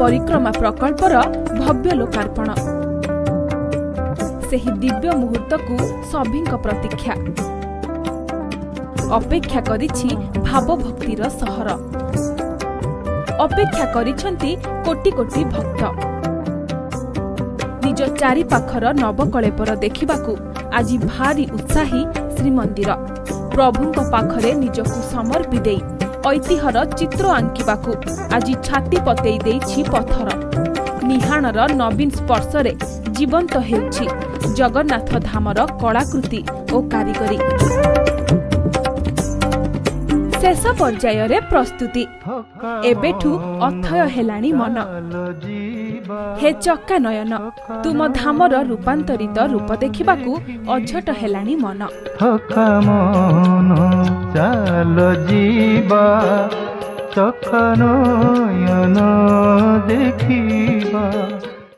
ପରିକ୍ରମା ପ୍ରକଳ୍ପର ଭବ୍ୟ ଲୋକାର୍ପଣ। ସେହି ଦିବ୍ୟ ମୁହୂର୍ତ୍ତକୁ ସଭିଙ୍କ ପ୍ରତୀକ୍ଷା। ଅପେକ୍ଷା କରିଛି ଭାବଭକ୍ତିର ସହର, ଅପେକ୍ଷା କରିଛନ୍ତି କୋଟି କୋଟି ଭକ୍ତ। ନିଜ ଚାରିପାଖର ନବକଳେବର ଦେଖିବାକୁ ଆଜି ଭାରି ଉତ୍ସାହୀ ଶ୍ରୀମନ୍ଦିର। ପ୍ରଭୁଙ୍କ ପାଖରେ ନିଜକୁ ସମର୍ପି ଦେଇ ଐତିହ୍ୟର ଚିତ୍ର ଆଙ୍କିବାକୁ ଆଜି ଛାତି ପତେଇ ଦେଇଛି ପଥର। ନିହାଣର ନବୀନ ସ୍ପର୍ଶରେ ଜୀବନ୍ତ ହେଉଛି ଜଗନ୍ନାଥ ଧାମର କଳାକୃତି ଓ କାରିଗରୀ। ଶେଷ ପର୍ଯ୍ୟାୟରେ ପ୍ରସ୍ତୁତି, ଏବେଠୁ ଅଥୟ ହେଲାଣି ମନ। ହେ ଚକା ନୟନ, ତୁମ ଧାମର ରୂପାନ୍ତରିତ ରୂପ ଦେଖିବାକୁ ଅଝଟ ହେଲାଣି ମନ। ଥକା ମନ, ଚାଲ ଯିବା, ଚକା ନୟନ ଦେଖିବା।